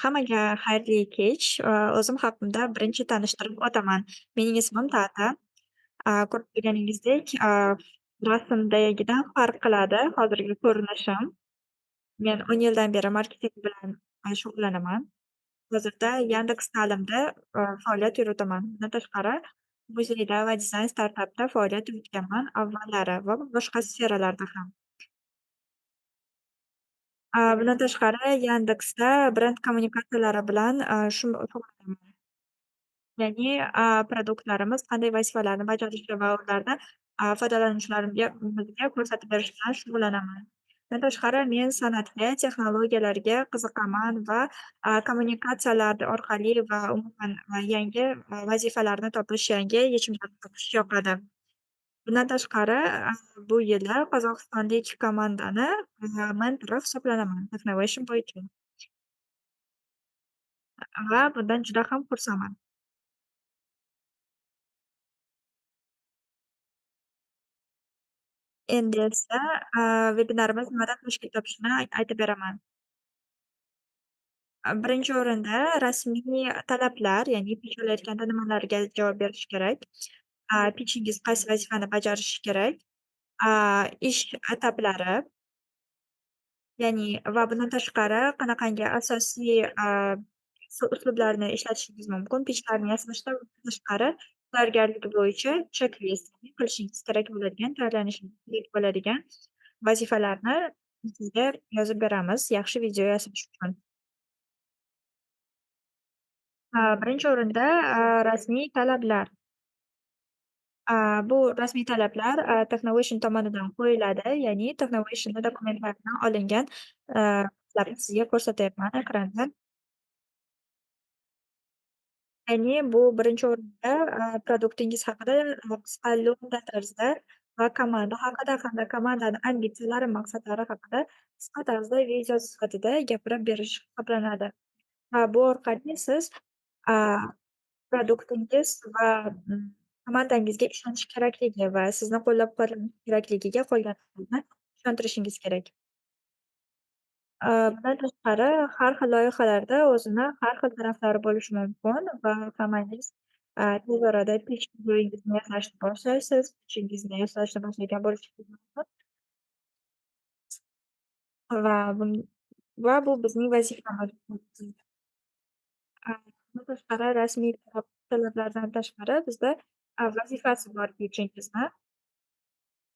Hammaga xayrli kech. O'zim haqimda birinchi tanishtirib o'taman. Mening ismim Tata. Ko'rib turganingizdek, rasmdagidan farq qiladi hozirgi ko'rinishim. Men 10 yildan beri marketing bilan shug'ullanaman. Hozirda Yandex Ta'limda faoliyat yuritaman. Bundan tashqari, muzeyda va dizayn startapda faoliyat yuritganman avvallari va boshqa sferalarda ham. Bundan tashqari, Yandexda brend kommunikatsiyalari bilan shug'ullanaman. Ya'ni, produktlarimiz qanday vazifalarni bajarishi va ularni foydalanuvchilarimga ko'rsatib berish bilan shug'ullanaman. Bundan tashqari, men san'atga, texnologiyalarga qiziqaman va kommunikatsiyalar orqali va umuman yangi vazifalarni topish, yangi yechimlarni topish yoqadi. Bundan tashqari, bu yili qozog'istonlik komandani mentori hisoblanaman Technovation bo'yicha va bundan juda ham xursandman. Endi esa, vebinarimiz nimadan tashkil topishini aytib beraman. Birinchi o'rinda rasmiy talablar, ya'ni pitch olayotganda nimalarga javob berish kerak, pitchingiz qaysi vazifani bajarishi kerak, ish etaplari, ya'ni va bundan tashqari qanaqangi asosiy uslublarni ishlatishingiz mumkin. Pitchlarni yasashda tashqari tayyorgarlik bo'yicha checklist qilishingiz kerak bo'ladigan, tayyorlanishingiz kerak bo'ladigan vazifalarni sizga yozib beramiz, yaxshi video yasash uchun. Birinchi o'rinda rasmiy talablar. Bu rasmiy talablar Technovation tomonidan qo'yiladi, ya'ni Technovation'da dokumentlaridan olingan sizga ko'rsatyapman ekranda. Ya'ni bu birinchi o'rinda produktingiz haqida qisqa lo'nda tarzda va komanda haqida hamda komandani ambitsiyalari, maqsadlari haqida qisqa tarzda video sifatida gapirib berish hisoblanadi. Va bu orqali siz produktingiz va komandangizga ishonish kerakligi va sizni qo'llab-quvvatlash kerakligiga qolganlarni ishontirishingiz kerak. Bundan tashqari, har xil loyihalarda o'zini har xil taraflari bo'lishi mumkin va hammangiz tez orada pitch videongizni yasashni boshlaysiz, pitchingizni yasashni boshlagan bo'lishingiz mumkin. Va bu bizning vazifamiz. Bundan tashqari, rasmiy talablardan tashqari bizda vazifasi bor pitchingizni.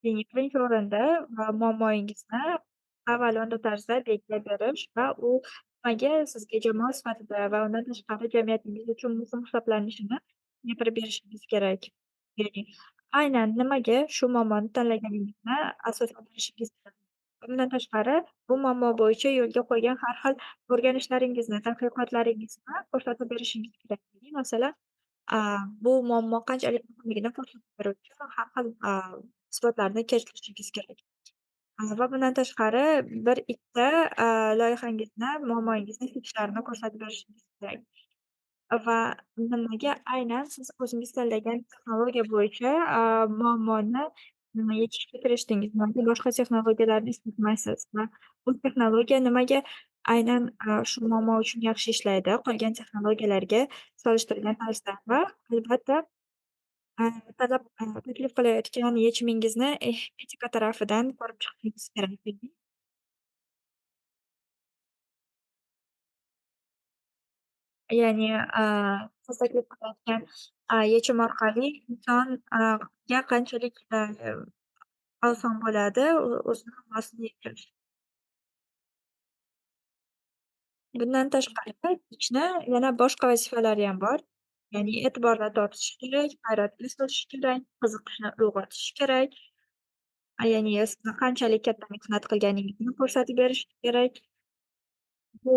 Ya'ni birinchi o'rinda va muammoyingizni avvalanda tarzda belgilab berish va u nimaga sizga jamoa sifatida va undan tashqari jamiyatingiz uchun muhim hisoblanishini gapirib berishingiz kerak. Ya'ni aynan nimaga shu muammoni tanlaganingizni asoslab berishingiz kerak. Bundan tashqari, bu muammo bo'yicha yo'lga qo'ygan har xil o'rganishlaringizni, tadqiqotlaringizni ko'rsatib berishingiz kerak. Ya'ni masalan, bu muammo qanchalik muhimligini ko'rsatib beruvchi har xil isbotlarni keltirishingiz kerak. Va bundan tashqari, bir ikkita loyihangizni, muammoyingizni fitchlarini ko'rsatib berishingiz kerak. Va nimaga aynan siz o'zingiz tanlagan texnologiya bo'yicha muammoni yechishga tirishdingiz, nimaga boshqa texnologiyalarni ishlatmaysiz va bu texnologiya nimaga aynan shu muammo uchun yaxshi ishlaydi qolgan texnologiyalarga solishtirgan tarzda va albatta talab taklif qilayotgan yechimingizni etika tarafidan ko'rib chiqishingiz kerak. Ya'ni siz taklif qilayotgan yechim orqali insonga qanchalik oson bo'ladi o'zini muammosini yechish. Bundan tashqari, pitchni yana boshqa vazifalari ham bor. Ya'ni e'tiborni tortish kerak, hayratga solish kerak, qiziqishni uyg'otish kerak. Ya'ni sizni qanchalik katta mehnat qilganingizni ko'rsatib berish kerak. Bu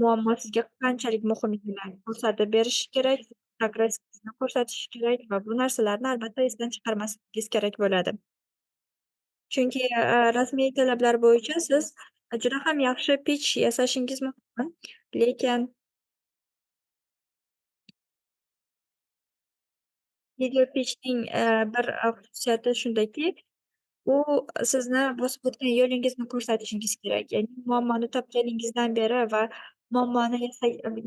muammo sizga qanchalik muhimligini ko'rsatib berish kerak, progressingizni ko'rsatish kerak va bu narsalarni albatta esdan chiqarmasligingiz kerak bo'ladi. Chunki rasmiy talablar bo'yicha siz juda ham yaxshi pitch yasashingiz mumkin, lekin video pitchning bir xususiyati shundaki, u sizni bosib o'tgan yo'lingizni ko'rsatishingiz kerak. Ya'ni muammoni topganingizdan beri va Muammoni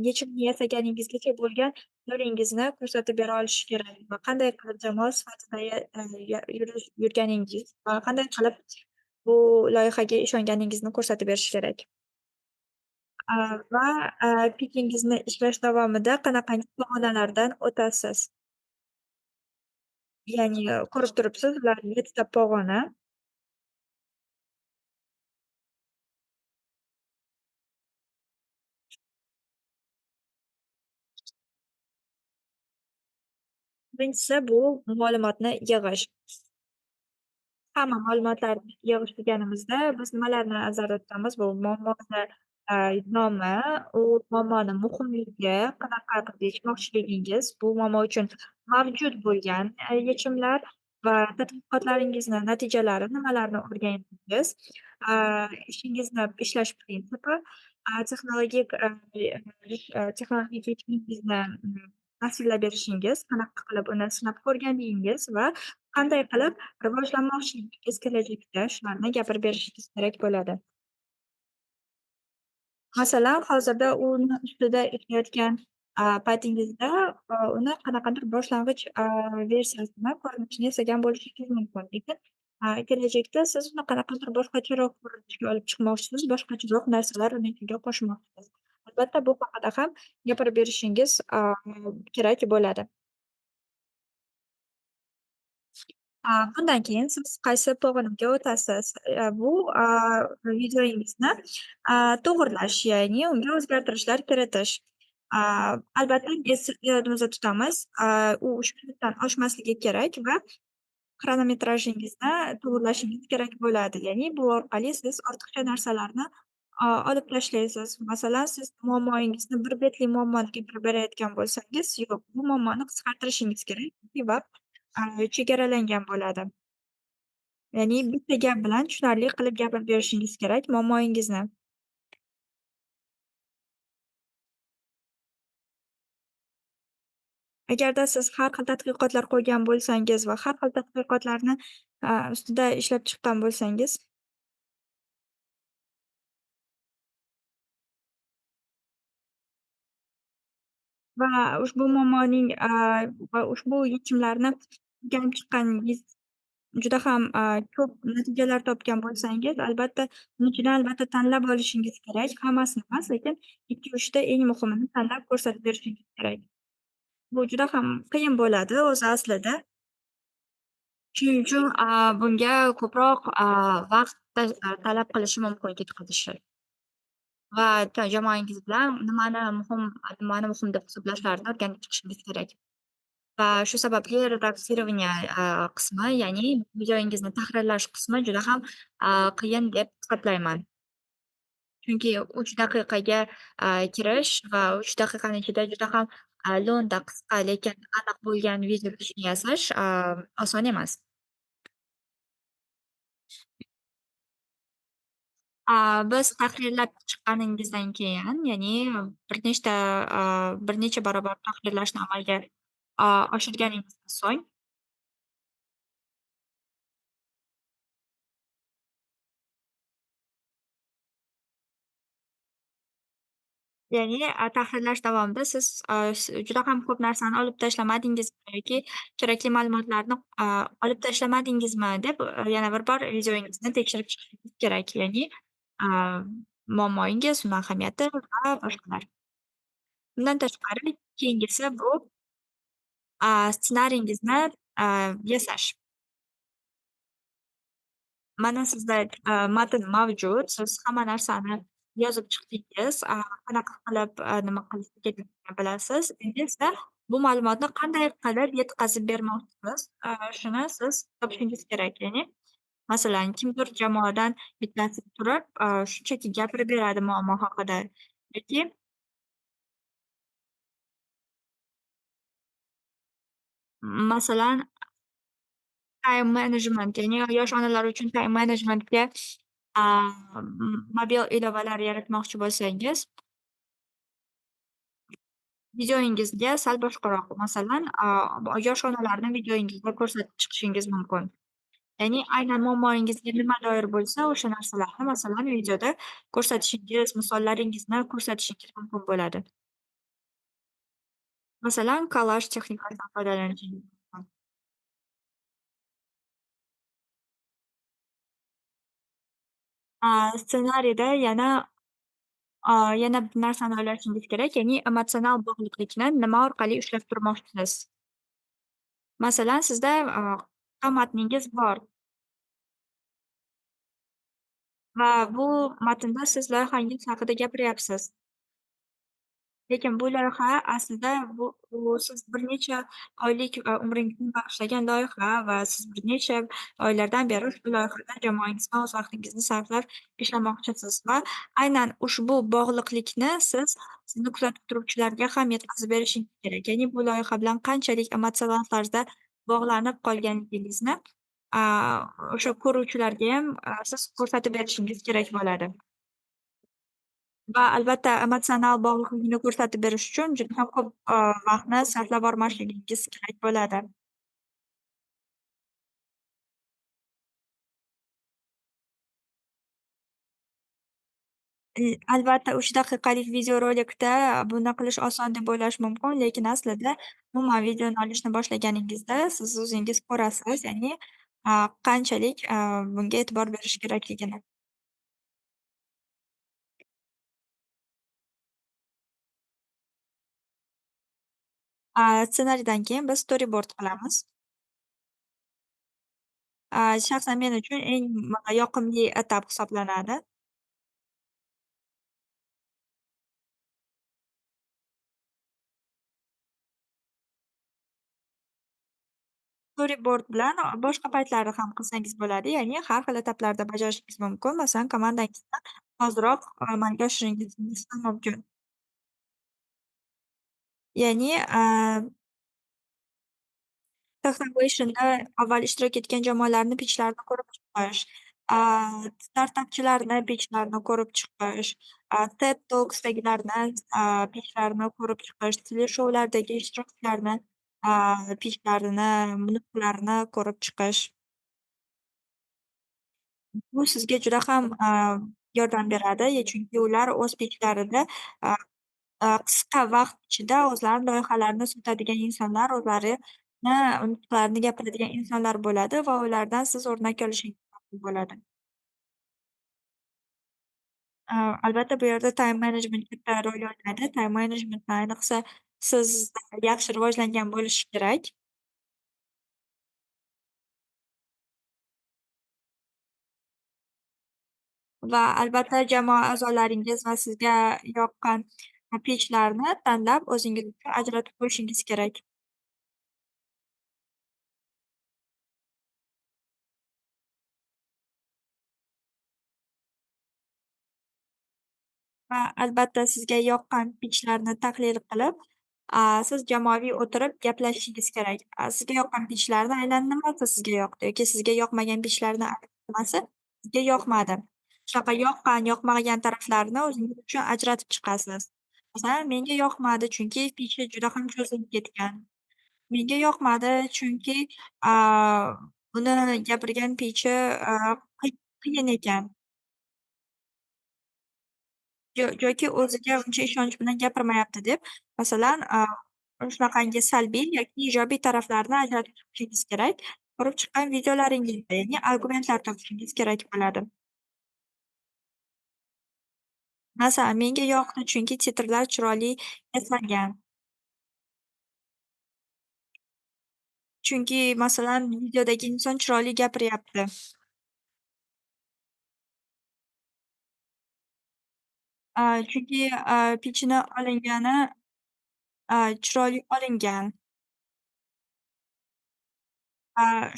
yechimini yasaganingizgacha bo'lgan yo'lingizni ko'rsatib bera olishi kerak va qanday qilib jamoa sifatida ya ya yurish yurganingiz va qanday qilib bu loyihaga ishonganingizni ko'rsatib berish kerak. Va, pikingizni ishlash davomida qanaqangi pog'onalardan o'tasiz? Ya'ni ko'rib turibsiz, ular 7 ta pog'ona. Birinchisi bu ma'lumotni yig'ish. Hamma ma'lumotlarni yig'ish deganimizda biz nimalarni nazarda tutamiz? Bu muammoni nomi, u muammoni muhimligi, qanaqa qilib yechmoqchiligingiz, bu muammo uchun mavjud bo'lgan, yechimlar va tadqiqotlaringizni natijalari, nimalarni o'rgandingiz, ishingizni ishlash prinsipi, texnologik, texnologik yechimingizni, tafsillab berishingiz, qanaqa qilib uni sinab ko'rganligingiz va qanday qilib rivojlanmoqchiligingiz kelajakda shularni gapirib berishingiz kerak bo'ladi. Masalan, hozirda uni ustida ishlayotgan, paytingizda, uni qanaqadir boshlang'ich, versiyasini, ko'rinishini yasagan bo'lishingiz mumkin. Lekin, kelajakda siz uni qanaqadir boshqacharoq ko'rinishga olib chiqmoqchisiz, boshqacharoq narsalar uning ichiga qo'shmoqchisiz. Albatta, bu haqida ham gapirib berishingiz, kerak bo'ladi. Bundan keyin siz qaysi pog'onaga o'tasiz? Bu, videoyingizni, to'g'irlash, ya'ni unga o'zgartirishlar kiritish. Albatta, yodimizda tutamiz, u 3 minutdan oshmasligi kerak va xronometrajingizni to'g'irlashingiz kerak bo'ladi. Ya'ni bu orqali siz ortiqcha narsalarni, olib tashlaysiz. Masalan, siz muammoyingizni bir betli muammoni gapirib berayotgan bo'lsangiz, yo'q, bu muammoni qisqartirishingiz kerak va, chegaralangan bo'ladi. Ya'ni bitta gap bilan tushunarli qilib gapirib berishingiz kerak muammoyingizni. Agarda siz har xil tadqiqotlar qo'ygan bo'lsangiz va har xil tadqiqotlarni, ustida ishlab chiqqan bo'lsangiz va ushbu muammoning, va ushbu yechimlarni o'rganib chiqqaningiz juda ham, ko'p natijalar topgan bo'lsangiz, albatta, uni ichidan albatta tanlab olishingiz kerak. Hammasini emas, lekin 2-3 ta eng muhimini tanlab ko'rsatib berishingiz kerak. Bu juda ham qiyin bo'ladi o'zi aslida. Shuning uchun, bunga ko'proq, vaqt talab qilishi mumkin ketkazishi. Va jamoangiz bilan nimani muhim deb hisoblashlarini o'rganib chiqishingiz kerak. Va shu sababli redakирование, qismi, ya'ni videoyingizni tahrirlash qismi juda ham, qiyin deb hisoblayman. Chunki 3 daqiqaga, kirish va 3 daqiqani ichida juda ham, lo'nda, qisqa, lekin aniq bo'lgan video yasash, oson emas. Biz tahrirlab chiqqaningizdan keyin, ya'ni bir nechta, bir necha barobar tahrirlashni amalga, oshirganingizdan so'ng. Ya'ni, tahrirlash davomida siz, a, s juda ham ko'p narsani olib tashlamadingizmi yoki kerakli ma'lumotlarni, olib tashlamadingizmi deb, yana bir bor videongizni tekshirib chiqishingiz kerak. Ya'ni, muammoyingiz, uni ahamiyati va boshqalar. Bundan tashqari, keyingisi bu, ssenariyingizni, yasash. Mana sizda, matn mavjud. Siz hamma narsani yozib chiqdingiz. Qanaqa qilib, nima qilish kerakligini bilasiz. Endi esa bu ma'lumotni qanday qilib yetkazib bermoqchisiz, shuni siz topishingiz kerak. Ya'ni, masalan, kimdir jamoadan bittasi turib, shunchaki gapirib beradi muammo haqida yoki masalan time management, ya'ni yosh onalar uchun time managementga, mobil ilovalar yaratmoqchi bo'lsangiz videoyingizga sal boshqaroq, masalan, yosh onalarni videoyingizda ko'rsatib chiqishingiz mumkin. Ya'ni aynan muammoingizga nima doir bo'lsa, o'sha narsalarni, masalan, videoda ko'rsatishingiz, misollaringizni ko'rsatishingiz mumkin bo'ladi. Masalan, kollaj texnikasidan foydalanishingiz mumkin. Ssenariyda yana, yana bir narsani o'ylashingiz kerak, ya'ni emotsional bog'liqlikni nima orqali ushlab turmoqchisiz? Masalan, sizda, qisqa matningiz bor va bu matnda siz loyihangiz haqida gapiryapsiz. Lekin bu loyiha aslida bu siz bir necha oylik, umringizni bag'ishlagan loyiha va siz bir necha oylardan beri ushbu loyihada jamoangiz bilan o'z vaqtingizni sarflab ishlamoqchisiz va aynan ushbu bog'liqlikni siz sizni kuzatib turuvchilarga ham yetkazib berishingiz kerak. Ya'ni bu loyiha bilan qanchalik emotsional tarzda bog'lanib qolganligingizni, a, o'sha ko'ruvchilargayam, siz ko'rsatib berishingiz kerak bo'ladi. Va albatta emotsional bog'liqlikni ko'rsatib berish uchun juda ham ko'p, vaqtni sarflab yubormasligingiz kerak bo'ladi. Albatta 3 daqiqalik videorolikda buni qilish oson deb o'ylash mumkin, lekin aslida umuman videoni olishni boshlaganingizda siz o'zingiz ko'rasiz, ya'ni, qanchalik, bunga e'tibor berish kerakligini. Ssenariydan keyin biz storyboard qilamiz. Shaxsan men uchun eng yoqimli etap hisoblanadi. Storyboard bilan boshqa paytlari ham qilsangiz bo'ladi, ya'ni har xil etaplarda bajarishingiz mumkin. Masalan, komandangizni hoziroq amalga oshirishingiz ham mumkin. Ya'ni, Technovation'da avval ishtirok etgan jamoalarni pitchlarini ko'rib chiqish, startapchilarni pitchlarini ko'rib chiqish, TED Talks'dagilarni, pitchlarini ko'rib chiqish, teleshoulardagi ishtirokchilarni, pitchlarini, nutqlarini ko'rib chiqish. Bu sizga juda ham, yordam beradi, chunki ular o'z pitchlarida, a qisqa vaqt ichida o'zlarini loyihalarini sotadigan insonlar, o'zlarini nutqlarini gapiradigan insonlar bo'ladi va ulardan siz o'rnak olishingiz mumkin bo'ladi. Albatta bu yerda time management katta rol o'ynaydi. Time managementni ayniqsa sizda yaxshi rivojlangan bo'lishi kerak. Va albatta jamoa a'zolaringiz va sizga yoqqan pitchlarni tanlab o'zingiz uchun ajratib qo'yishingiz kerak. Va albatta sizga yoqqan pitchlarni tahlil qilib, siz jamoaviy o'tirib gaplashishingiz kerak. Sizga yoqqan pitchlarni aynan nimasi sizga yoqdi yoki sizga yoqmagan pitchlarni aynan nimasi sizga yoqmadi. Shunaqa yoqqan, yoqmagan taraflarini o'zingiz uchun ajratib chiqasiz. Masalan, menga yoqmadi, chunki pitchi juda ham cho'zilib ketgan. Menga yoqmadi, chunki, a, uni gapirgan pitchi, a, qiyin ekan. Yoki o'ziga uncha ishonch bilan gapirmayapti deb, masalan, shunaqangi salbiy yoki ijobiy taraflarini ajratib chiqishingiz kerak. Ko'rib chiqqan videolaringizda, ya'ni argumentlar topishingiz kerak bo'ladi. Masalan, menga yoqdi, chunki titrlar chiroyli yasalgan. Chunki, masalan, videodagi inson chiroyli gapiryapti. Chunki, pitchini olingani, chiroyli olingan.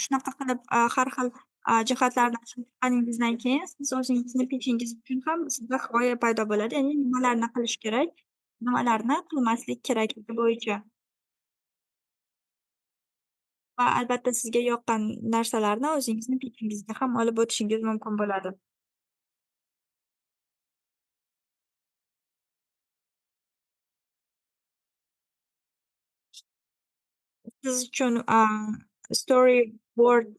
Shunaqa qilib, har xil, jihatlarni chiqqaningizdan keyin siz o'zingizni pitchingiz uchun ham sizda g'oya paydo bo'ladi. Ya'ni nimalarni qilish kerak, nimalarni qilmaslik kerakligi bo'yicha. Va albatta sizga yoqqan narsalarni o'zingizni pitchingizga ham olib o'tishingiz mumkin bo'ladi. Siz uchun, storyboard,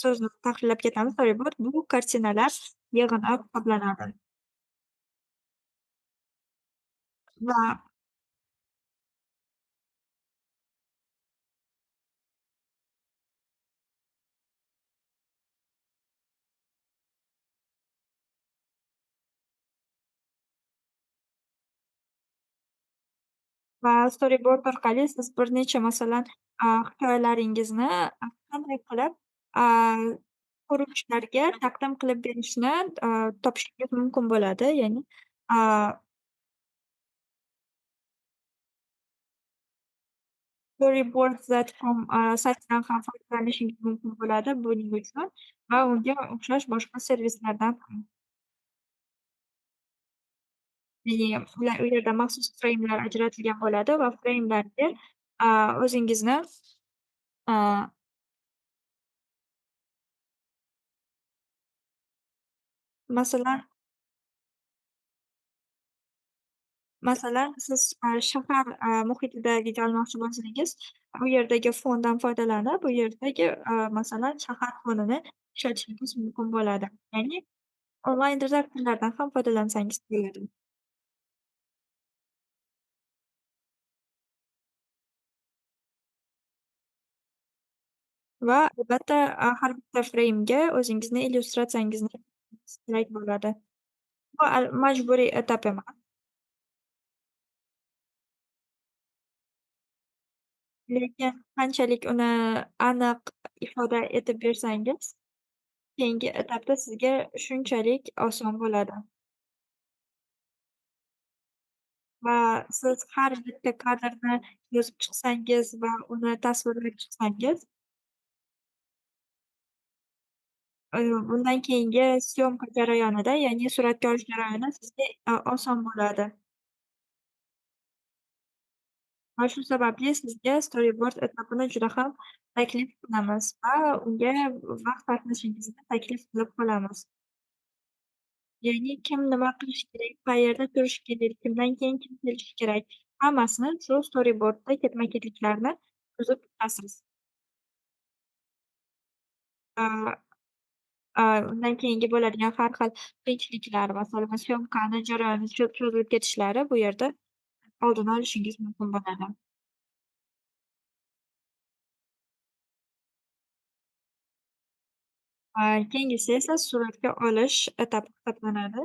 So'zni tahrirlab ketamiz. Storyboard bu kartinalar yig'ini hisoblanadi. Va Va storyboard orqali siz bir necha, masalan, hikoyalaringizni qanday qilib, a, ko'ruvchilarga taqdim qilib berishni, topishingiz mumkin bo'ladi. Ya'ni, a storyboard.com saytidan ham foydalanishingiz mumkin bo'ladi buning uchun va unga o'xshash boshqa servislardan ham. Ya'ni ular u yerda maxsus freymlar ajratilgan bo'ladi va freymlarga, o'zingizni, a masalan masalan, siz, shahar, muhitida video olmoqchi bo'lsangiz, u yerdagi fondan foydalanib, bu yerdagi, masalan, shahar fonini ishlatishingiz mumkin bo'ladi. Ya'ni onlayn redaktorlardan ham foydalansangiz bo'ladi. Va albatta, har bitta freymga o'zingizni illyustratsiyangizni kerak bo'ladi. Bu majburiy etap emas. Lekin qanchalik uni aniq ifoda etib bersangiz, keyingi etapda sizga shunchalik oson bo'ladi. Va siz har bitta kadrni yozib chiqsangiz va uni tasvirlab chiqsangiz, bundan keyingi syomka jarayonida, ya'ni suratga olish jarayoni sizga, oson bo'ladi. Va shu sababli sizga storyboard etapini juda ham taklif qilamiz va unga vaqt sarflashingizni taklif qilib qolamiz. Ya'ni kim nima qilishi kerak, qayerda turishi kerak, kimdan keyin kim kelishi kerak, hammasini shu storyboardda ketma-ketliklarni tuzib chiqasiz. A Undan keyingi bo'ladigan har xil qiyinchiliklar, masalan, syomkani jarayoni cho'zilib ketishlari bu yerda oldini olishingiz mumkin bo'ladi. Keyingisi esa suratga olish etapi hisoblanadi.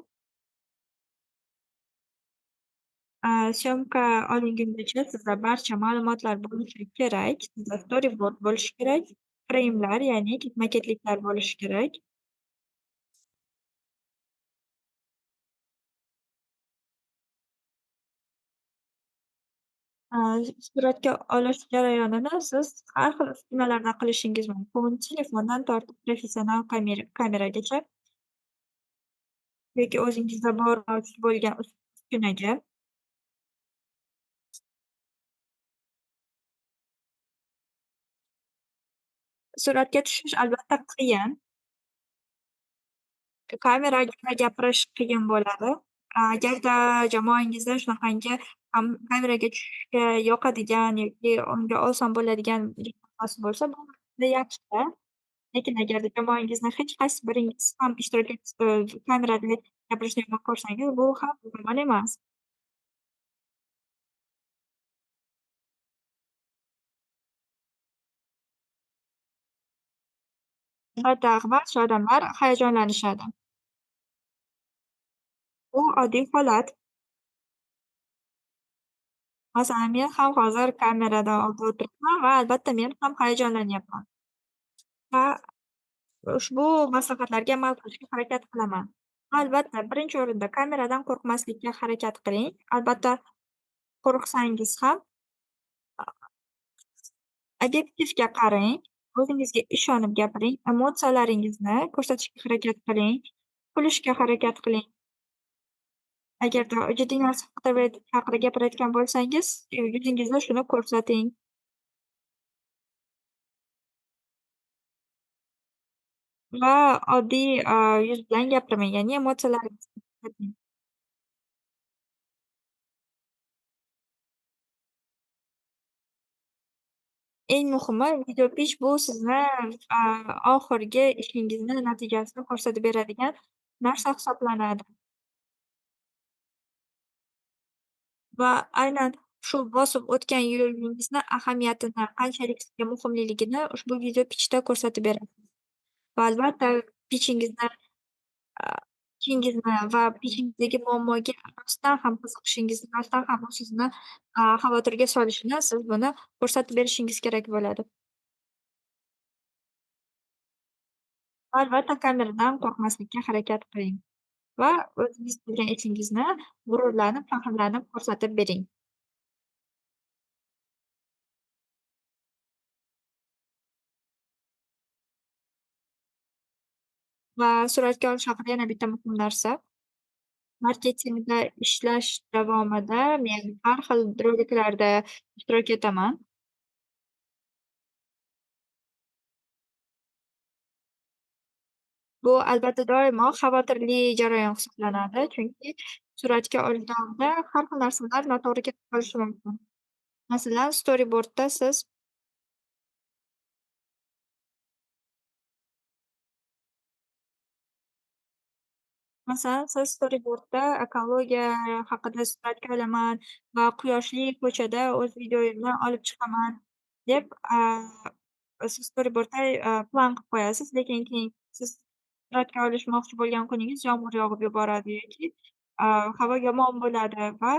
Syomka olingungacha sizda barcha ma'lumotlar bo'lishi kerak, sizda storyboard bo'lishi kerak, freymlar, ya'ni ketma-ketliklar bo'lishi kerak. Suratga olish jarayonini siz har xil uskunalarda qilishingiz mumkin. Telefondan tortib professional kameragacha yoki o'zingizda bor mavjud bo'lgan uskunaga. Suratga tushish albatta qiyin. Kameraga gapirish qiyin bo'ladi. Agarda jamoangizda shunaqangi ham kameraga tushishga yoqadigan yoki unga oson bo'ladigan bo'lsa, bu juda yaxshi. Lekin agarda jamoangizdan hech qaysi biringiz ham ishtirok kamerada gapirishni yomon ko'rsangiz, bu ham yomon emas. Albatta, barcha odamlar hayajonlanishadi. Bu oddiy holat. Masalan, men ham hozir kameradan oldida o'tiribman va albatta men ham hayajonlanyapman. Va ushbu maslahatlarga amal qilishga harakat qilaman. Albatta, birinchi o'rinda kameradan qo'rqmaslikka harakat qiling. Albatta, qo'rqsangiz ham obyektivga qarang, o'zingizga ishonib gapiring, emotsiyalaringizni ko'rsatishga harakat qiling, kulishga harakat qiling. Agarda jiddiy narsa haqida gapirayotgan bo'lsangiz, yuzingizda shuni ko'rsating. Va oddiy, yuz bilan gapirmang, ya'ni emotsiyalaringizni ko'rsating. Eng muhimi, video pitch bu sizni oxirgi ishingizni natijasini ko'rsatib beradigan narsa hisoblanadi. Va aynan shu bosib o'tgan yo'lingizni ahamiyatini, qanchalik sizga muhimligini ushbu video pitchda ko'rsatib beradi. Va albatta pitchingizni va pitchingizdagi muammoga rostdan ham qiziqishingizni, rostdan ham u sizni xavotirga solishini siz buni ko'rsatib berishingiz kerak bo'ladi. Albatta kameradan qo'rqmaslikka harakat qiling va o'zingiz qilgan ishingizni g'ururlanib, faxrlanib ko'rsatib bering. Va suratga olish haqida yana bitta muhim narsa. Marketingda ishlash davomida men har xil roliklarda ishtirok etaman. Bu albatta doimo xavotirli jarayon hisoblanadi, chunki suratga olish davomida har xil narsalar noto'g'ri ketib qolishi mumkin. Masalan, storyboardda siz Masalan, siz storyboardda ekologiya haqida suratga olaman va quyoshli ko'chada o'z videoyimni olib chiqaman deb, siz storyboardda, plan qilib qo'yasiz, lekin keyin siz suratga olishmoqchi bo'lgan kuningiz yomg'ir yog'ib yuboradi yoki havo yomon bo'ladi va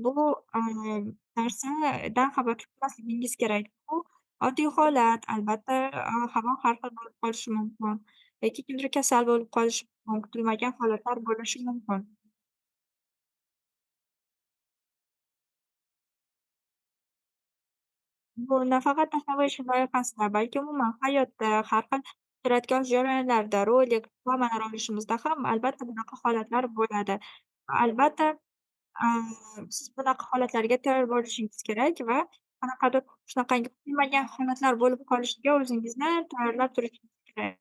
bu, narsadan xafa chiqmasligingiz kerak. Bu oddiy holat. Albatta, havo har xil bo'lib qolishi mumkin yoki kimdir kasal bo'lib qolishi mumkin, kutilmagan holatlar bo'lishi mumkin. Bu nafaqat Technovation loyihasida, balki umuman hayotda har xil suratga olish jarayonlarida, rolik, reklamalar olishimizda ham albatta bunaqa holatlar bo'ladi. Va albatta, siz bunaqa holatlarga tayyor bo'lishingiz kerak va qanaqadir shunaqangi kutilmagan holatlar bo'lib qolishiga o'zingizni tayyorlab turishingiz kerak.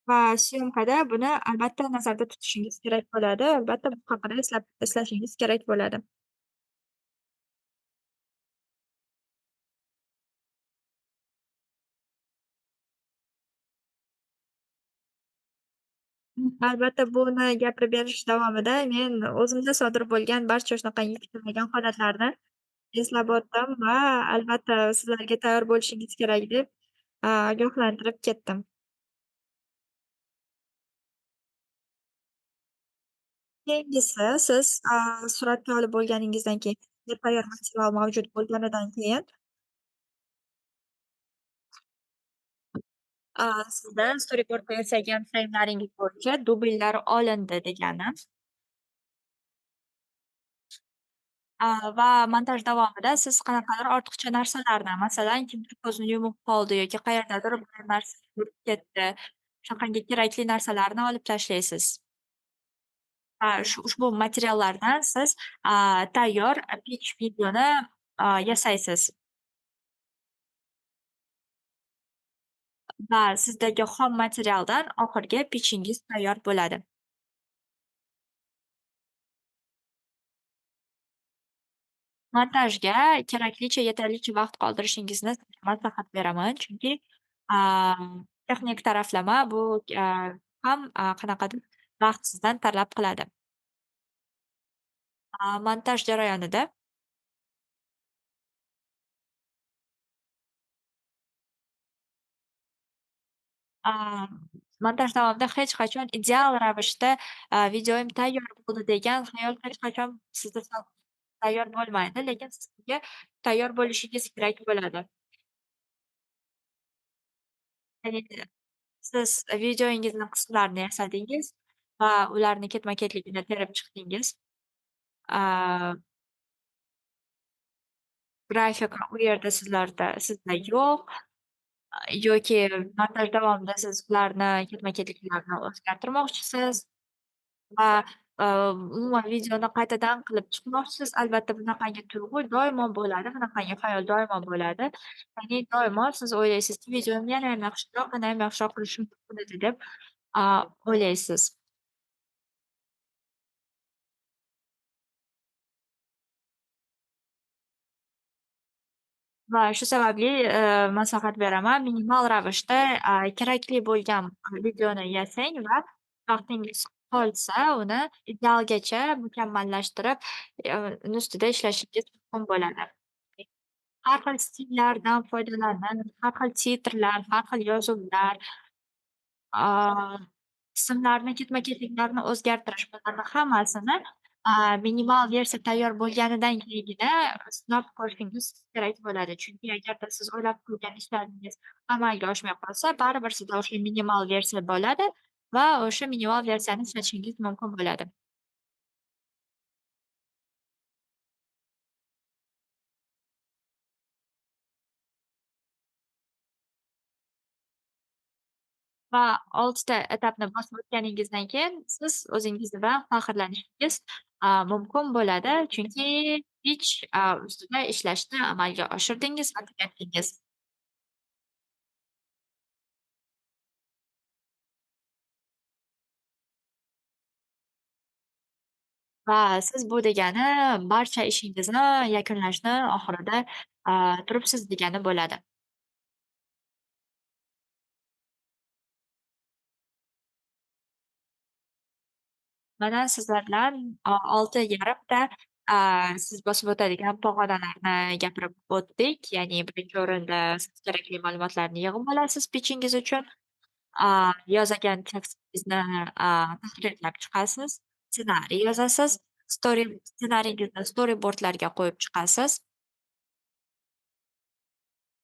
Va syomkada buni albatta nazarda tutishingiz kerak bo'ladi. Albatta bu haqida eslashingiz kerak bo'ladi. Albatta buni gapirib berish davomida men o'zimda sodir bo'lgan barcha shunaqangi kutilmagan holatlarni eslab o'tdim va albatta sizlarga tayyor bo'lishingiz kerak deb, ogohlantirib ketdim. Keyingisi, siz, suratga olib bo'lganingizdan keyin, tayyor material mavjud bo'lganidan keyin sizda storyboardda yasagan freymlaringiz bo'yicha dubllar olindi degani. Va montaj davomida siz qanaqadir ortiqcha narsalarni, masalan, kimdir ko'zini yumib qoldi yoki qayerdadir bir narsa yurib ketdi, shunaqangi kerakli narsalarni olib tashlaysiz. Va ushbu materiallardan siz, tayyor pitch videoni, yasaysiz. Va sizdagi xom materialdan oxirgi pitchingiz tayyor bo'ladi. Montajga keraklicha, yetarlicha vaqt qoldirishingizni maslahat beraman, chunki, texnik taraflama bu, ham, qanaqadir vaqt sizdan talab qiladi. Montaj jarayonida montaj davomida hech qachon ideal ravishda, videoyim tayyor bo'ldi degan xayol hech qachon sizda tayyor bo'lmaydi, lekin siz bunga tayyor bo'lishingiz kerak bo'ladi. Ya'ni siz videoyingizni qismlarini yasadingiz va ularni ketma-ketligini terib chiqdingiz. Grafika u yerda sizda yo'q yoki montaj davomida siz ularni ketma-ketliklarini o'zgartirmoqchisiz va, umuman videoni qaytadan qilib chiqmoqchisiz. Albatta bunaqangi tuyg'u doimo bo'ladi, bunaqangi xayol doimo bo'ladi. Ya'ni doimo siz o'ylaysizki, videomni yanayam yaxshiroq, yanayam yaxshiroq qilishim mumkin edi deb, o'ylaysiz. Va shu sababli, maslahat beraman, minimal ravishda, kerakli bo'lgan videoni yasang va vaqtingiz qolsa, uni idealgacha mukammallashtirib, uni ustida ishlashingiz mumkin bo'ladi. Har xil stillardan foydalanib, har xil titrlar, har xil yozuvlar, ismlarni ketma-ketliklarni o'zgartirish, bularni hammasini, minimal versiya tayyor bo'lganidan keyingina sinab ko'rishingiz kerak bo'ladi. Chunki agarda siz o'ylab qo'ygan ishlaringiz amalga oshmay qolsa, baribir sizda o'sha minimal versiya bo'ladi va o'sha minimal versiyani ishlatishingiz mumkin bo'ladi. Va 6 ta etapni bosib o'tganingizdan keyin siz o'zingiz bilan faxrlanishingiz, mumkin bo'ladi. Chunki pitch, ustida ishlashni amalga oshirdingiz va tugatdingiz. Va siz bu degani barcha ishingizni yakunlashni oxirida, turibsiz degani bo'ladi. Mana sizlar bilan 6,5 ta, siz bosib o'tadigan pog'onalarni gapirib o'tdik. Ya'ni birinchi o'rinda siz kerakli ma'lumotlarni yig'ib olasiz pitchingiz uchun. Yozgan tekstingizni, tahrirlab chiqasiz, ssenariy yozasiz, ssenariyingizni storyboardlarga qo'yib chiqasiz.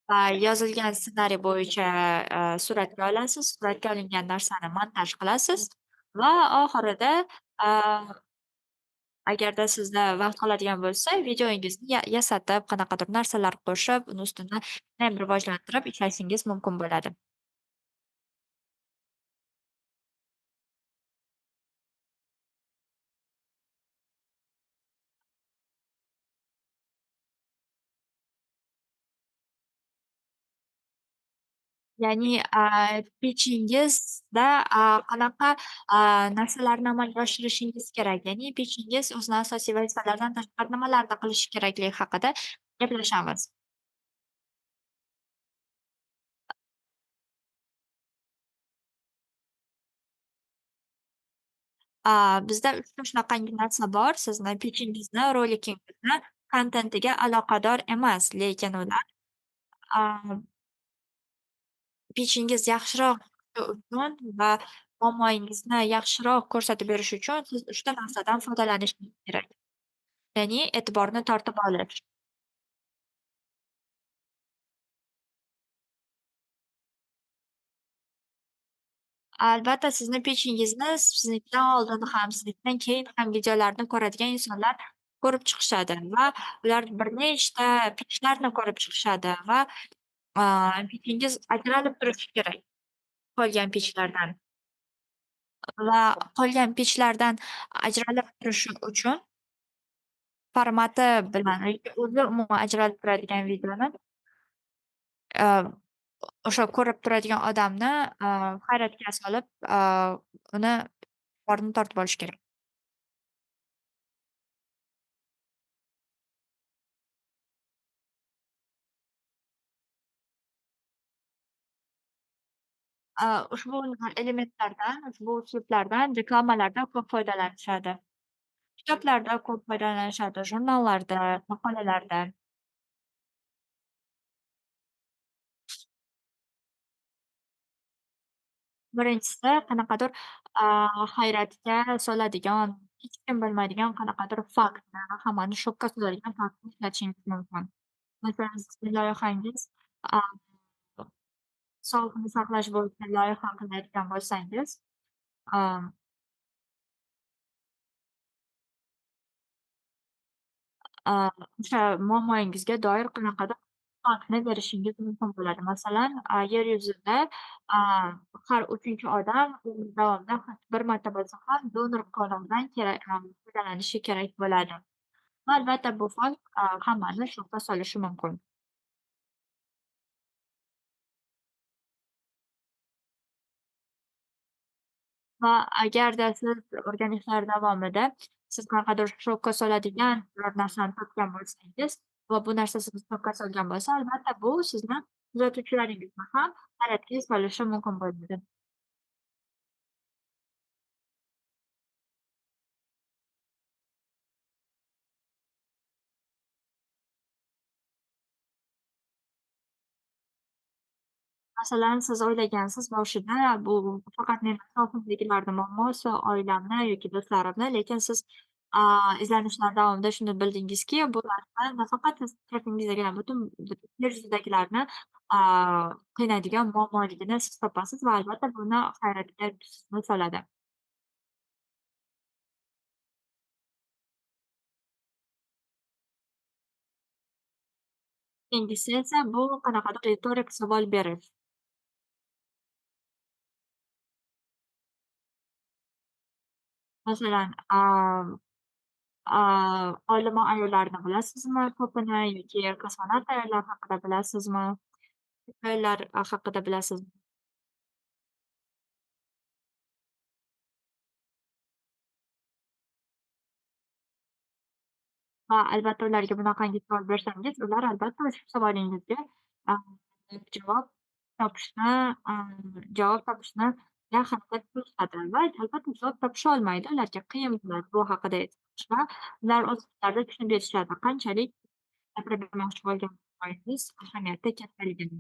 Va yozilgan ssenariy bo'yicha, suratga olasiz, suratga olingan narsani montaj qilasiz va oxirida, agarda sizda vaqt qoladigan bo'lsa, videongizni yasatib, qanaqadir narsalar qo'shib, uni ustini ham rivojlantirib ishlashingiz mumkin bo'ladi. Ya'ni, pitchingizda, qanaqa, narsalarni amalga oshirishingiz kerak, ya'ni pitchingiz o'zini asosiy vazifalaridan tashqari nimalarni qilishi kerakligi haqida gaplashamiz. Bizda 3 ta shunaqangi narsa bor, sizni pitchingizni, rolikingizni kontentiga aloqador emas, lekin ular, a pitchingiz yaxshiroq uchun va muammoyingizni yaxshiroq ko'rsatib berish uchun siz 3 ta narsadan foydalanishingiz kerak. Ya'ni e'tiborni tortib olish. Albatta, sizni pitchingizni siznikidan oldin ham, siznikidan keyin ham videolarni ko'radigan insonlar ko'rib chiqishadi va ular bir nechta pitchlarni ko'rib chiqishadi va, pitchingiz ajralib turishi kerak qolgan pitchlardan. Va qolgan pitchlardan ajralib turishi uchun formati bilan yoki o'zi umuman ajralib turadigan videoni, o'sha ko'rib turadigan odamni, hayratga solib, uni e'tiborini tortib olish kerak. Ushbu elementlardan, ushbu uslublardan reklamalarda ko'p foydalanishadi. Kitoblarda ko'p foydalanishadi, jurnallarda, maqolalarda. Birinchisi qanaqadir, hayratga soladigan, hech kim bilmaydigan qanaqadir faktni, hammani shokka soladigan faktni ishlatishingiz mumkin. Masalan, sizni loyihangiz, a, sog'liqni saqlash bo'yicha loyiha qilayotgan bo'lsangiz, a o'sha muammoyingizga doir qanaqadir faktni berishingiz mumkin bo'ladi. Masalan, yer yuzida, a, har 3-odam umr davomida bir marta bo'lsa ham donor qonidan kerak foydalanishi kerak bo'ladi. Va albatta bu fakt, hammani shokka solishi mumkin. Va agarda siz o'rganishlar davomida siz qanaqadir shokka soladigan biror narsani topgan bo'lsangiz, Va bu narsa sizni shokka solgan bo'lsa, albatta bu sizni kuzatuvchilaringizni ham hayratga solishi mumkin bo'ladi. Masalan, siz o'ylagansiz boshida bu faqat meni atrofimdagilarni muammosi, oilamni yoki do'stlarimni, lekin siz, izlanishlar davomida shuni bildingizki, bu narsa nafaqat siz atrofingizdagilar, butun yer yuzidagilarni, qiynaydigan muammoligini siz topasiz va albatta buni hayratga sizni soladi. Keyingisi esa bu qanaqadir ritorik savol berish. Masalan, olima ayollarni bilasizmi ko'pini yoki kosmonavt ayollar haqida bilasizmi? Ayollar haqida bilasizmi? Va albatta ularga bunaqangi savol bersangiz, ular albatta shu savolingizga, a, javob topishni, a, javob topishni harakat qilishadi va albatta javob topisholmaydi. Ularga qiyin bo'ladi bu haqida aytish va ular o'z o'zlari tushunib yetishadi qanchalik gapirib bermoqchi bo'lgan muammoyingiz ahamiyati kattaligini.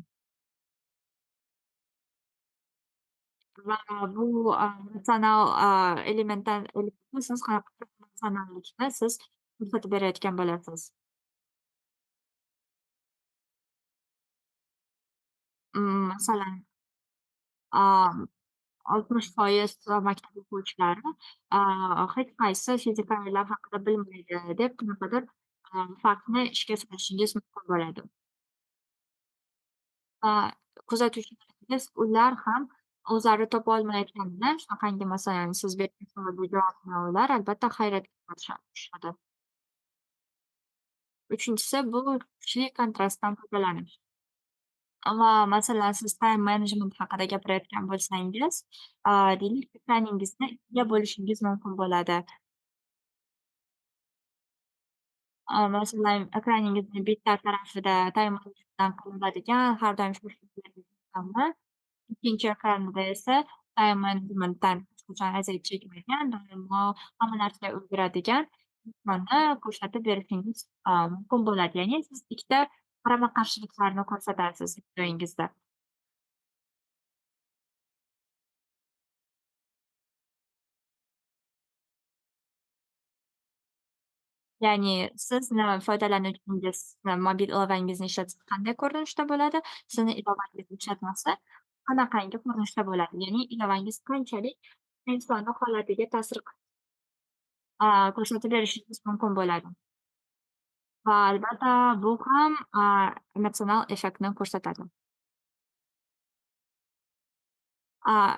Va bu, ratsional, elementdan siz qanaqadir ratsionallikni siz ko'rsatib berayotgan bo'lasiz. Masalan, 60% maktab o'quvchilari, hech qaysi fizika fanlar haqida bilmaydi deb qanaqadir, faktni ishga solishingiz mumkin bo'ladi. Va kuzatuvchilaringiz ular ham o'zlari topa olmayotganini, shunaqangi masalan, siz bergan savolga javobni ular albatta hayratga tushadi. Uchinchisi bu kuchli kontrastdan foydalanish. Va masalan, siz time management haqida gapirayotgan bo'lsangiz, deylik, ekraningizni ikkiga bo'lishingiz mumkin bo'ladi. Masalan, ekraningizni bitta tarafida time managementdan qilinadigan har doim insonni, ikkinchi ekranida esa time managementdan hech qachon aziyat chekmagan, doimo hamma narsaga ulguradigan insonni ko'rsatib berishingiz, mumkin bo'ladi. Ya'ni siz ikkita qarama-qarshiliklarni ko'rsatasiz videoyingizda. Ya'ni sizni foydalanuvchingiz mobil ilovangizni ishlatsa qanday ko'rinishda bo'ladi, sizni ilovangizni ishlatmasa qanaqangi ko'rinishda bo'ladi. Ya'ni ilovangiz qanchalik insonni holatiga ta'sir ko'rsatib berishingiz mumkin bo'ladi. Va albatta bu ham, emotsional effektni ko'rsatadi.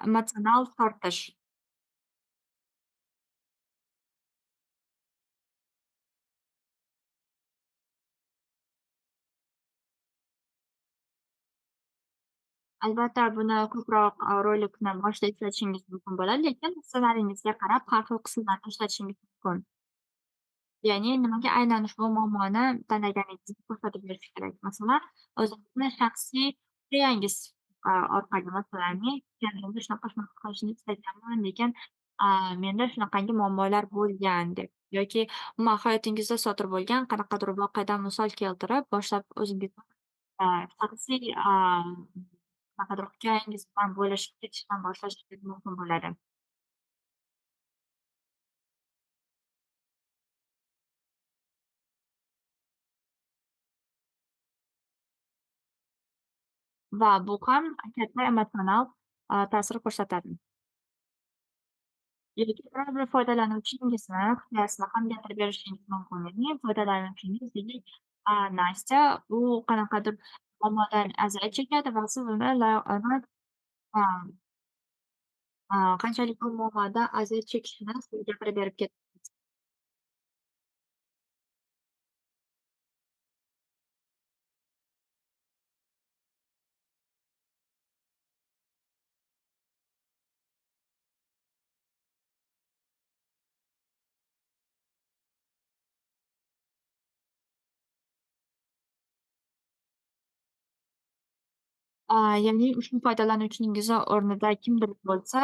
Emotsional tortish. Albatta, buni ko'proq, rolikni boshida ishlatishingiz mumkin bo'ladi, lekin ssenaringizga qarab har xil qismlarni ishlatishingiz mumkin. Ya'ni nimaga aynan ushbu muammoni tanlaganingizni ko'rsatib berish kerak. Masalan, o'zingizni shaxsiy hikoyangiz, orqali, masalan, men kendimda shunaqa-shunaqa qilishni istaganman, lekin, menda shunaqangi muammolar bo'lgan deb yoki umuman hayotingizda sodir bo'lgan qanaqadir voqeadan misol keltirib, boshlab o'zingizni, shaxsiy, qanaqadir hikoyangiz bilan bo'lishib ketishdan boshlashingiz mumkin bo'ladi. Va bu ham katta emotsional, ta'sir ko'rsatadi. Yoki biror bir foydalanuvchingizni hikoyasini ham gapirib berishingiz mumkin. Ya'ni foydalanuvchingiz deylik, Nastya u qanaqadir muammodan aziyat chekadi va siz uni qanchalik bu muammodan aziyat chekishini siz gapirib berib ketasiz. Ya'ni ushbu foydalanuvchingizni o'rnida kimdir bo'lsa,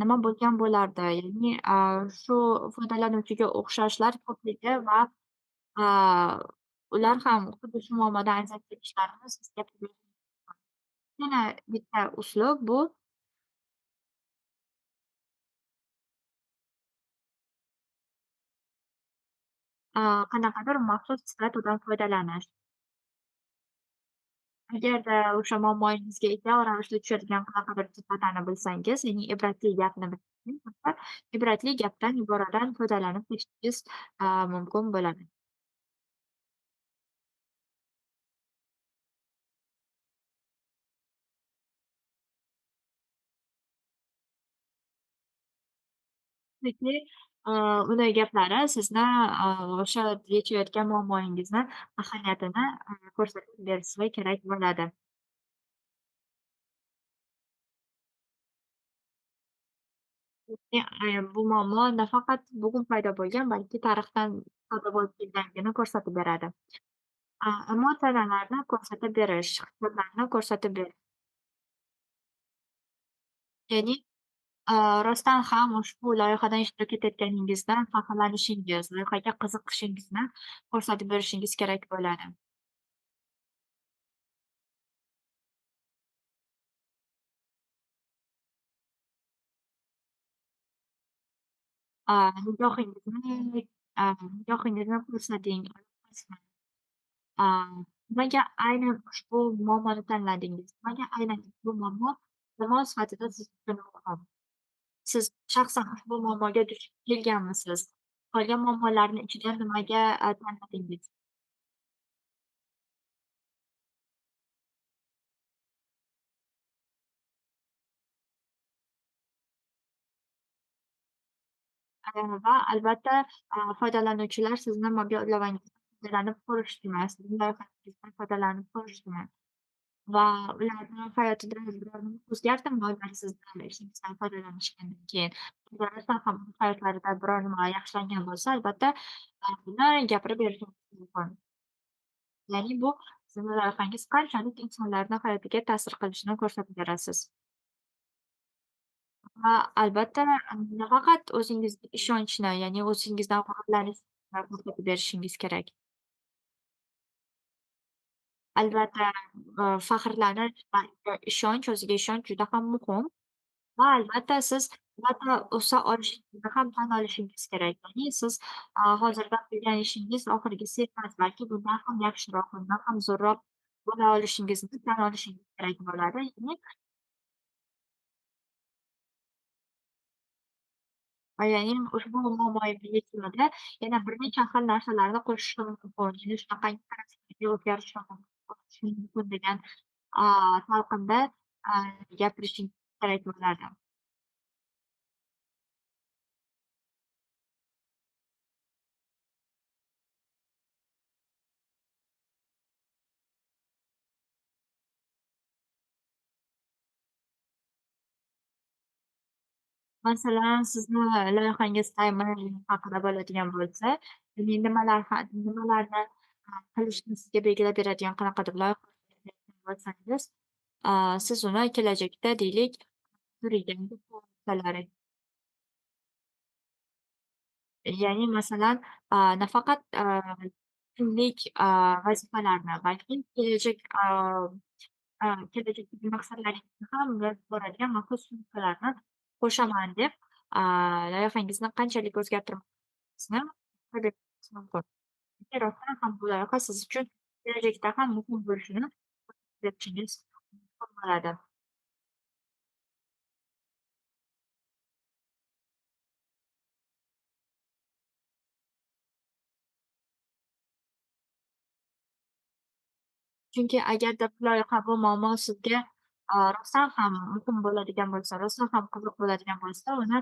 nima bo'lgan bo'lardi? Ya'ni, shu foydalanuvchiga o'xshashlar ko'pligi va, a, ular ham xuddi shu muammodan aziyat chekishlarini sizga. Yana bitta uslub bu qanaqadir maxsus sitatadan foydalanish. Agarda o'sha muammoyingizga ideal ravishda tushadigan qanaqadir sifatlarni bilsangiz, ya'ni ibratli gapni bilsangiz, unda ibratli gapdan, iboradan foydalanib ketishingiz, mumkin bo'ladi. Chunki, uni gaplari sizni, o'sha yechayotgan muammoyingizni ahamiyatini, ko'rsatib berishi kerak bo'ladi. Bu muammo nafaqat bugun paydo bo'lgan, balki tarixdan paydo bo'lib kelganligini ko'rsatib beradi. Emotsiyalarni ko'rsatib berish, hissiyotlarni ko'rsatib berish. Ya'ni, rostdan ham ushbu loyihadan ishtirok etayotganingizdan faxrlanishingiz, loyihaga qiziqishingizni ko'rsatib berishingiz kerak bo'ladi. Nigohingizni, nigohingizni ko'rsating. A, nimaga aynan ushbu muammoni tanladingiz? Nimaga aynan ushbu muammo zamon sifatida siz uchun muhim? Siz shaxsan ushbu muammoga duch kelganmisiz? Qolgan muammolarni ichidan nimaga, tanladingiz? Va albatta, foydalanuvchilar sizni mobil ilovangizdan foydalanib ko'rishdimi? Sizning loyihangizdan foydalanib ko'rishdimi? Va ularni hayotida biror nima o'zgardimi ular sizni ishingizdan foydalanishgandan keyin? Agar rostdan ham hayotlarida biror nima yaxshilangan bo'lsa, albatta, buni gapirib berishingiz mumkin. Ya'ni bu sizni loyihangiz qanchalik insonlarni hayotiga ta'sir qilishini ko'rsatib berasiz. Va albatta, nafaqat o'zingizga ishonchni, ya'ni o'zingizdan g'ururlanishni ko'rsatib berishingiz kerak. Albatta, faxrlanish va ishonch, o'ziga ishonch juda ham muhim va albatta siz albatta o'sa olishingizni ham tan olishingiz kerak. Ya'ni siz, hozirda qilgan ishingiz oxirgisi emas, balki bundan ham yaxshiroq, bundan ham zo'rroq bo'la olishingizni tan olishingiz kerak bo'ladi. Ya'ni ya'ni ushbu muammoimni yechimida yana bir necha xil narsalarni qo'shishim mumkin. Yana shunaqangi qarashlarga o'zgarishim mumkin degan, talqinda, gapirishingiz kerak bo'lardi. Masalan, sizni loyihangiz time management haqida bo'ladigan bo'lsa, ya'ni nimalar nimalarni, qilishni sizga belgilab beradigan qanaqadir loyiha bo'lsangiz, siz uni kelajakda deylik, ya'ni masalan, nafaqat, kunlik, vazifalarni, balki kelajak, kelajakdagi maqsadlaringizni ham yozib boradigan maxsus funksiyalarni qo'shaman deb, loyihangizni qanchalik o'zgartirmaslikni mumkin. Rostdan ham bu loyiha siz uchun kelajakda ham muhim bo'lishini berishingiz mumkin bo'ladi. Chunki agarda bu loyiha, bu muammo sizga, rostdan ham muhim bo'ladigan bo'lsa, rostdan ham qiziq bo'ladigan bo'lsa, uni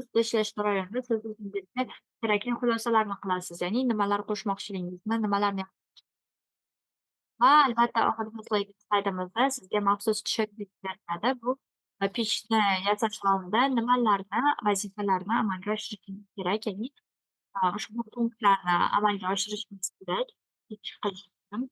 ustida ishlash jarayonida siz o'zingizga kerakli xulosalarni qilasiz. Ya'ni nimalar qo'shmoqchiligingizni, nimalarni. Va albatta oxirgi slaydimizda sizga maxsus cheklik beriladi. Bu pitchni yasash davomida nimalarni, vazifalarni amalga oshirishingiz kerak, ya'ni, ushbu punktlarni amalga oshirishingiz kerak pitch qilish uchun.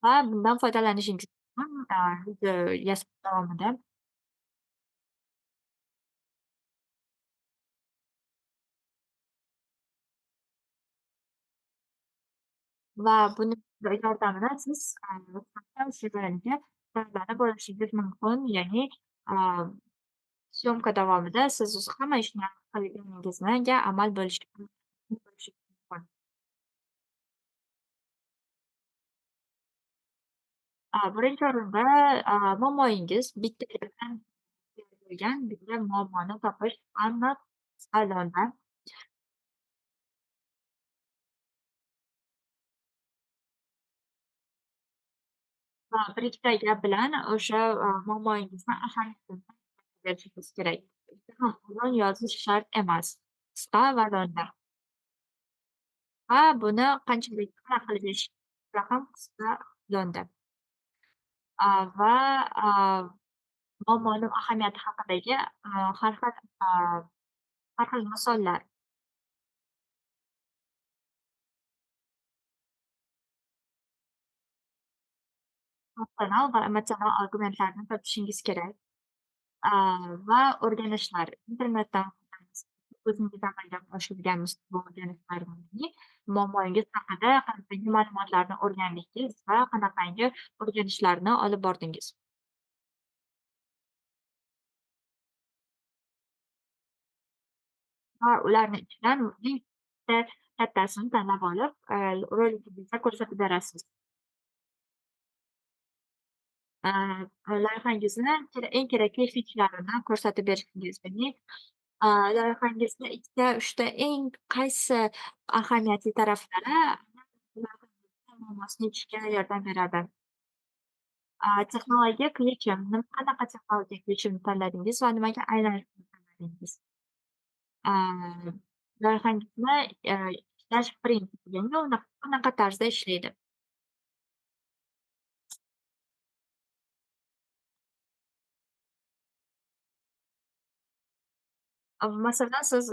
Va bundan foydalanishingiz mumkin, video yasash davomida. Va buni yordamida siz, foydalanib olishingiz mumkin. Ya'ni, syomka davomida siz o'zi hamma ishni qilganingizga amal bo'lishi mumkin. Birinchi o'rinda, muammoyingiz bitta gapdan bo'lgan bitta muammoni topish aniq salonda. Va bir ikkita gap bilan o'sha, muammoyingizni ahamiyatini berishingiz kerak. Juda ham uzun yozish shart emas. Qisqa va lo'nda. Va buni qanchalik qanaqa qilib juda ham qisqa lo'nda. Va, muammoni ahamiyati haqidagi, har xil, har xil misollar. Ratsional va emotsional argumentlarni topishingiz kerak. Va o'rganishlar internetdan o'zingiz amalga oshirgan bu o'rganishlarni muammoyingiz haqida qanaqangi ma'lumotlarni o'rgandingiz va qanaqangi o'rganishlarni olib bordingiz? Va ularni ichidan eng bitta kattasini tanlab olib, rolikingizda ko'rsatib berasiz. Loyihangizni eng kerakli fichlarini ko'rsatib berishingiz, ya'ni, loyihangizni ikkita, uchta eng qaysi ahamiyatli taraflari muammosini yechishga yordam beradi. Texnologik yechim, nima qanaqa texnologik yechimni tanladingiz va nimaga aynan tanladingiz? Loyihangizni, ishlash prinsipi, ya'ni u qanaqa tarzda ishlaydi? Masalan, siz,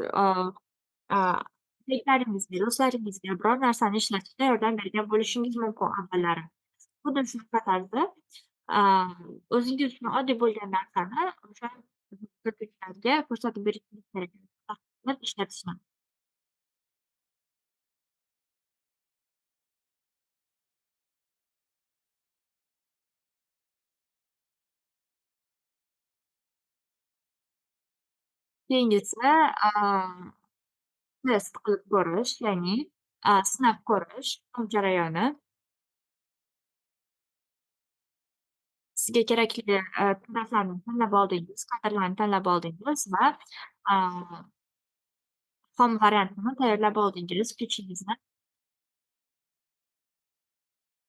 sherikalaringizga, do'stlaringizga biror narsani ishlatishda yordam bergan bo'lishingiz mumkin avvallari. Xuddi shunaqa tarzda, o'zingiz uchun oddiy bo'lgan narsani o'sha ko'rsatib berishingiz kerak, ishlatishni. Keyingisi, test qilib ko'rish, ya'ni, sinab ko'rish jarayoni. Sizga kerakli, taraflarni tanlab oldingiz, kadrlarni tanlab oldingiz va, xom variantini tayyorlab oldingiz pitchingizni.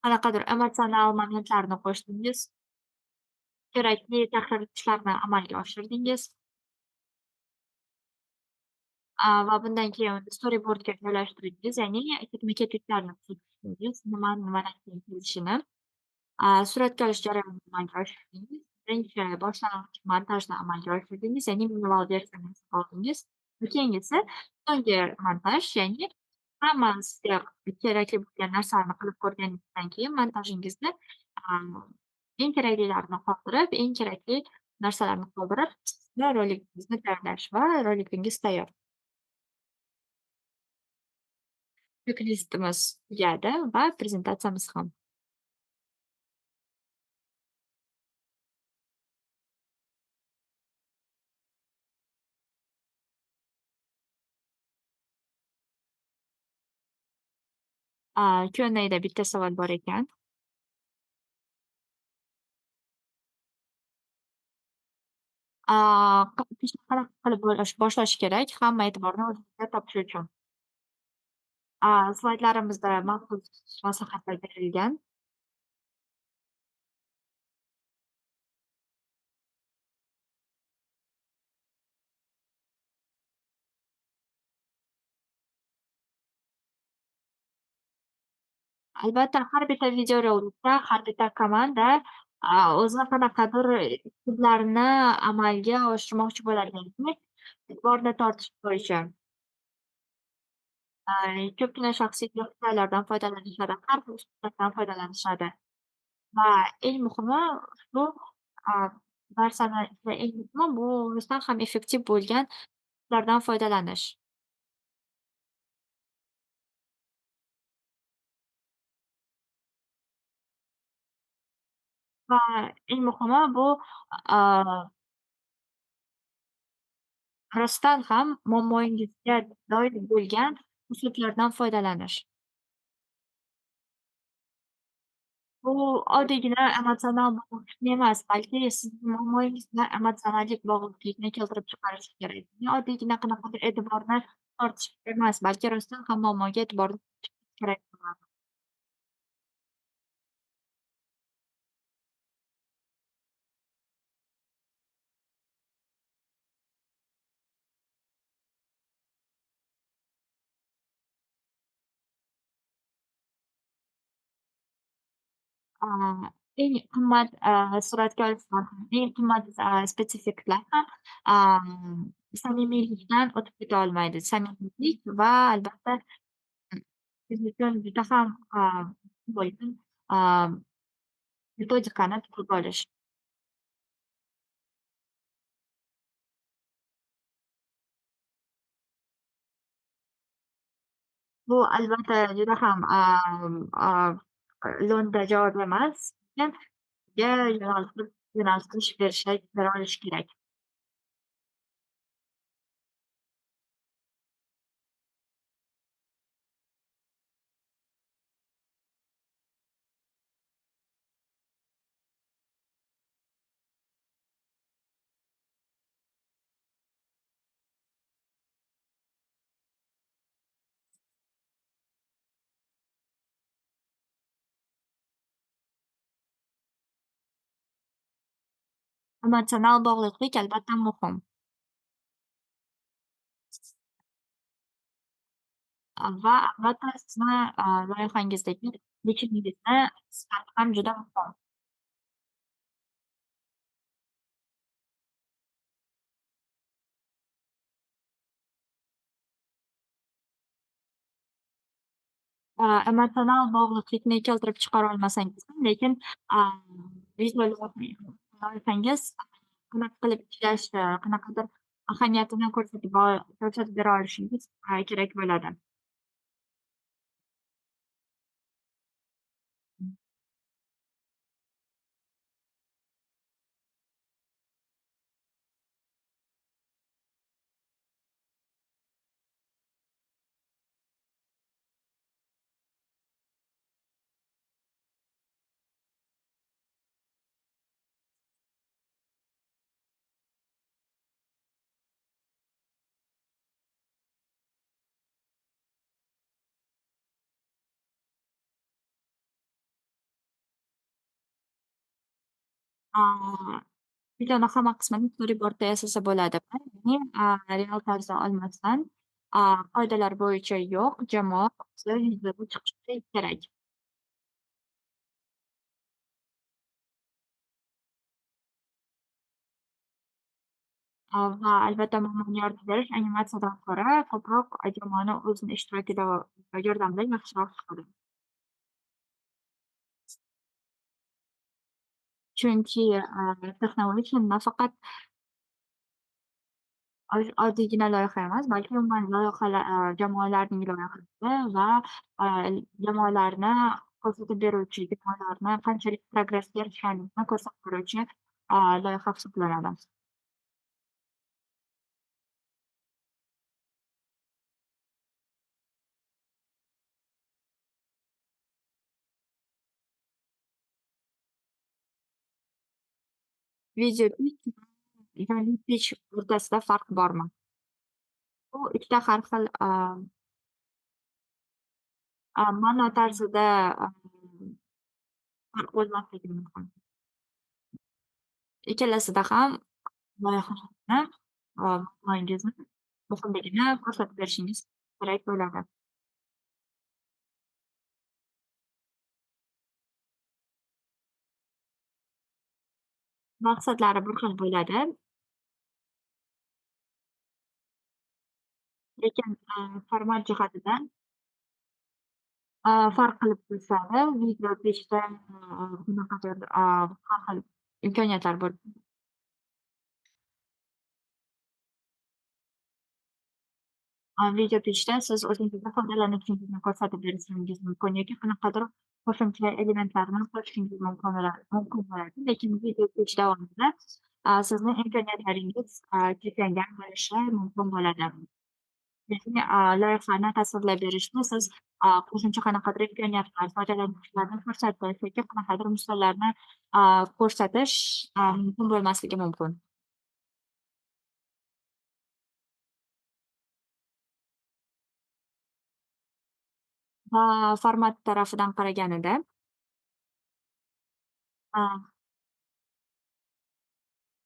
Qanaqadir emotsional momentlarni qo'shdingiz. Kerakli tahrirlarni amalga oshirdingiz. Va bundan keyin uni storyboardga joylashtirdingiz, ya'ni ketma-ketliklarni tuzib nima nimadan keyin kelishini. Suratga olish jarayonini amalga oshirdingiz. Birinchi boshlang'ich montajni amalga oshirdingiz, ya'ni minimal versiyani yasab oldingiz. Va keyingisi so'nggi montaj, ya'ni hamma sizga kerakli bo'lgan narsalarni qilib ko'rganingizdan keyin montajingizni, eng keraklilarini qoldirib, eng kerakli narsalarni qoldirib, rolikingizni tayyorlash va rolikingiz tayyor. Checklistimiz tugadi va prezentatsiyamiz ham. Q&A'da bitta savol bor ekan. Qanaqa qilib boshlash kerak hamma e'tiborni o'zingizga topish uchun? Slaydlarimizda maxsus maslahatlar berilgan. Albatta, har bitta videorolikda har bitta komanda, o'zini qanaqadir uslublarni amalga oshirmoqchi bo'ladi, ya'ni e'tiborni tortish bo'yicha. Ko'pgina shaxsiy hikoyalardan foydalanishadi, har xil uslublardan foydalanishadi. Va eng muhimi ushbu, a, narsani va eng muhimi bu rostdan ham effektiv bo'lgan uslublardan foydalanish. Va eng muhimi bu, a rostdan ham muammoyingizga doir bo'lgan uslublardan foydalanish. Bu oddiygina emotsional bog'liqlikni emas, balki sizning muammoyingiz bilan emotsionallik bog'liqlikni keltirib chiqarishi kerak. Oddiygina qanaqadir e'tiborni tortish emas, balki rostdan ham muammoga e'tiborni kerak bo'ladi. Eng qimmat, suratga olishlar ham, eng qimmat, spetseffektlar ham, samimiylikdan o'tib keta olmaydi. Samimiylik va albatta siz uchun juda ham, bo'lgan, metodikani tuzib olish. Bu albatta juda ham, lo'nda javob emas, lekin yo'naltirib yo'naltirish bera olish kerak. Emotsional bog'liqlik albatta muhim. Va albatta sizni, loyihangizdagi bichimingizni sifati ham juda muhim. Emotsional bog'liqlikni keltirib chiqara olmasangiz ham, lekin, video loyihangiz qanaqa qilib ishlash, qanaqadir ahamiyatini ko'rsatib bera olishingiz, kerak bo'ladi. Videoni hamma qismini storyboardda yasasa bo'ladimi? Ya'ni, real tarzda olmasdan, qoidalar bo'yicha yo'q, jamoa o'zi yuzaga chiqishi kerak. Va albatta muammoni yordam berish animatsiyadan ko'ra ko'proq jamoani o'zini ishtirokida va yordamida yaxshiroq chiqadi. Chunki, texnologiya nafaqat oddiygina loyiha emas, balki umuman loyihalar, jamoalarning loyihalari va, jamoalarni ko'rsatib beruvchi, jamoalarni qanchalik progressga erishganligini ko'rsatib beruvchi, loyiha hisoblanadi. Video pitch va pitch o'rtasida farq bormi? Bu ikkita har xil, ma'no tarzida, farq bo'lmasligi mumkin. Ikkalasida ham loyihalarni, muammoingizni muhimligini ko'rsatib berishingiz kerak bo'ladi. Maqsadlari bir xil bo'ladi. Lekin, format jihatidan Farq qilib turishadi. Video pitchda qanaqadir har xil imkoniyatlar bor. Video pitchda siz o'zingizni foydalanuvchingizni ko'rsatib berishingiz mumkin yoki qanaqadir qo'shimcha elementlarni qo'shishingiz mumkin bo'ladi. Lekin video pitch davomida sizni imkoniyatlaringiz cheklangan bo'lishi mumkin bo'ladi. Ya'ni, loyihani tasvirlab berishda siz qo'shimcha qanaqadir imkoniyatlar, foydalanuvchilarni ko'rsatish yoki qanaqadir misollarni ko'rsatish mumkin bo'lmasligi mumkin. Va format tarafidan qaraganida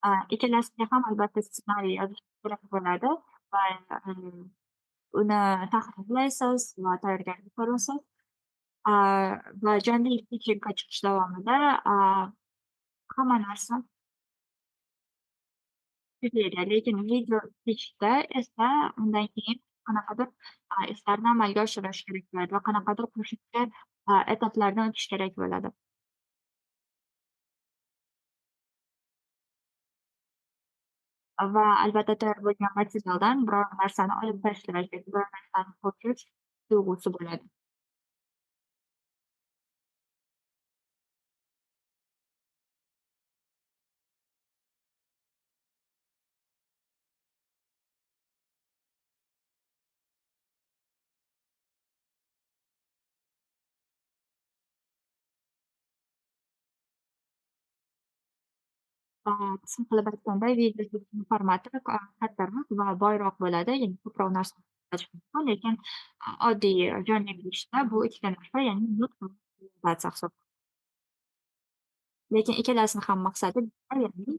a ikkalasiga ham albatta ssenariy yozish kerak bo'ladi va uni tahrirlaysiz va tayyorgarlik ko'rasiz. Va jonli pitchingga chiqish davomida hamma narsa tugaydi. Lekin video pitchda esa undan keyin qanaqadir ishlarni amalga oshirish kerak bo'ladi va qanaqadir qo'shimcha etaplardan o'tish kerak bo'ladi. Va albatta tayyor bo'lgan materialdan biror narsani olib tashlash yoki biror narsani qo'shish tuyg'usi bo'ladi. Va qisqa qilib aytganda, video formati kattaroq va boyroq bo'ladi, ya'ni ko'proq narsa mumkin, lekin oddiy jonli pitchda bu ikkita narsa, ya'ni nutq va prezentatsiya hisoblanadi. Lekin ikkalasini ham maqsadi bitta, ya'ni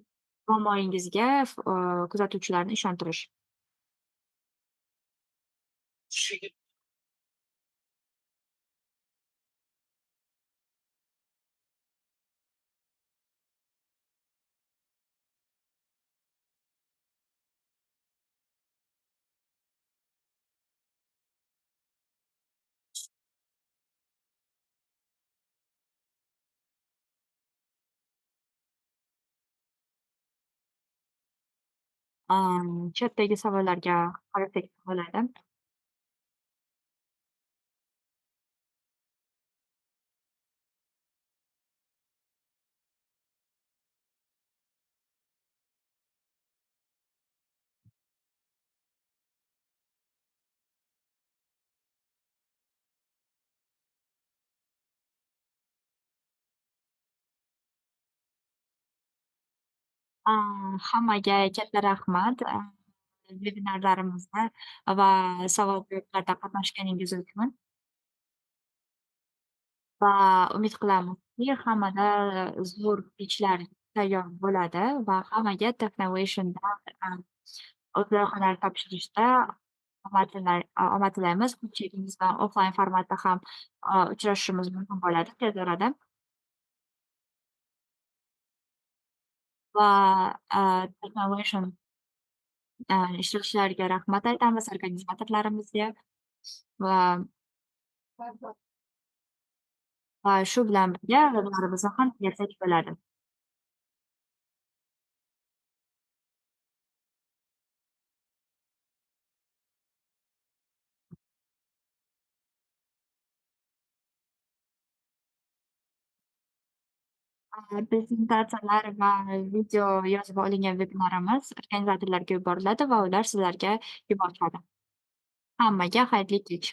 muammoyingizga kuzatuvchilarni ishontirish. Chatdagi savollarga qarasak bo'ladi. Hammaga katta rahmat, vebinarlarimizda va savol-javoblarda qatnashganingiz uchun. Va umid qilamizki, hammada zo'r pitchlar tayyor bo'ladi va hammaga Technovation'da o'z loyihalar topshirishda omad tilaymiz. Ko'pchiligimiz bilan offline formatda ham uchrashishimiz mumkin bo'ladi tez orada. Va Technovation ishtirokchilariga rahmat aytamiz, organizatorlarimizga va shu bilan birga webinarimizni ham tugatsak bo'ladi. Prezentatsiyalar va video yozib olingan webinarimiz organizatorlarga yuboriladi va ular sizlarga yuborishadi. Hammaga xayrli kech.